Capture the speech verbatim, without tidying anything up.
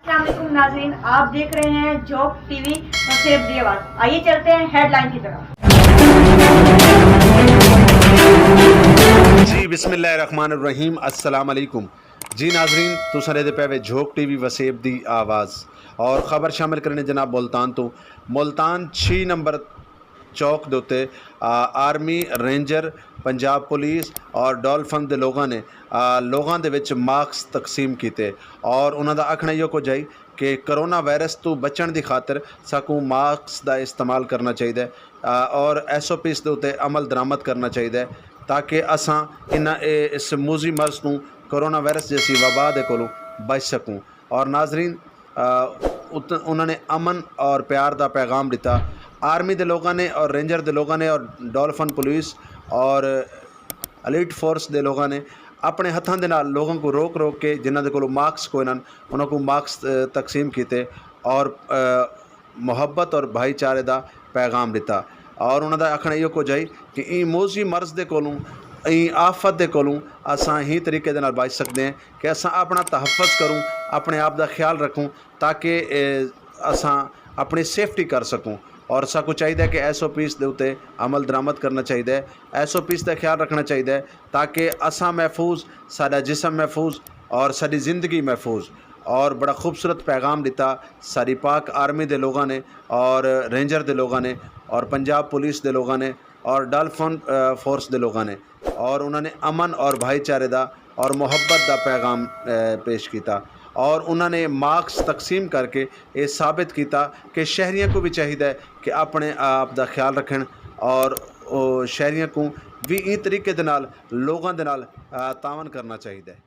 السلام علیکم ناظرین، آپ دیکھ رہے ہیں جھوک ٹی وی وسیب دی آواز۔ آئیے چلتے ہیں ہیڈ لائن کی طرف۔ جی، بسم اللہ الرحمن الرحیم۔ السلام علیکم۔ جی ناظرین، تساں دے پے وے جھوک ٹی وی وسیب دی آواز اور خبر شامل کرنے جناب ملتان تو۔ ملتان چھ نمبر چوک دے اُتے، آ، آرمی، رینجر، پنجاب پولیس اور ڈولفن دے لوگاں نے، آ، لوگاں دے وچ ماسک تقسیم کیتے اور انہاں دا آکھنا ایہو کچھ ہے کہ کرونا وائرس تو بچن دی خاطر ساکوں ماسک دا استعمال کرنا چاہیدا ہے، آ، اور ایس او پیز دے اُتے عمل درآمد کرنا چاہیدا ہے تاکہ اساں انہاں اے، اس موذی مرض تو، کرونا وائرس جیسی وبا دے کولوں بچ سکوں۔ اور ناظرین، آ، ات-، انہاں نے امن اور پیار دا پیغام دتا۔ آرمی دے لوگاں نے اور رینجر دے لوگاں نے اور ڈولفن پولیس اور الیٹ فورس دے لوگاں نے اپنے ہتھاں دے نال لوگاں کو روک روک کے، جنہاں دے کولوں ماسک کوئی نہ، انہاں کو ماسک، آ، تقسیم کیتے اور، آ، محبت اور بھائی چارے دا پیغام دتا۔ اور انہاں دا آکھنا ایہو کچھ ہے کہ این موذی مرض دے کولوں، این آفت دے کولوں اساں ہی طریقے دے نال بچ سکدے ہیں کہ اساں اپنا تحفظ کروں، اپنے آپ دا خیال رکھوں، تاکہ، اے، اساں اپنی سیفٹی کر سکوں۔ اور ساکوں چاہیدا ہے کہ ایس او پیز دے اُتے عمل درآمد کرنا چاہیدا ہے، ایس او پیز دا خیال رکھنا چاہیدا ہے، تاکہ اساں محفوظ، ساڈا جسم محفوظ اور ساڈی زندگی محفوظ۔ اور بڑا خوبصورت پیغام دتا ساری پاک آرمی دے لوگاں نے اور رینجر دے لوگاں نے اور پنجاب پولیس دے لوگاں نے اور ڈالفن، آ، فورس دے لوگاں نے، اور انہاں نے امن اور بھائی چارے دا اور محبت دا پیغام، آ، پیش کیتا۔ اور انہاں نے ماسک تقسیم کر کے یہ ثابت کیتا کہ شہریاں کو بھی چاہیدا ہے کہ اپنے آپ دا خیال رکھن اور او شہریاں کو بھی این طریقے دے نال، لوگاں دے نال، آ، تعاون کرنا چاہیدا ہے۔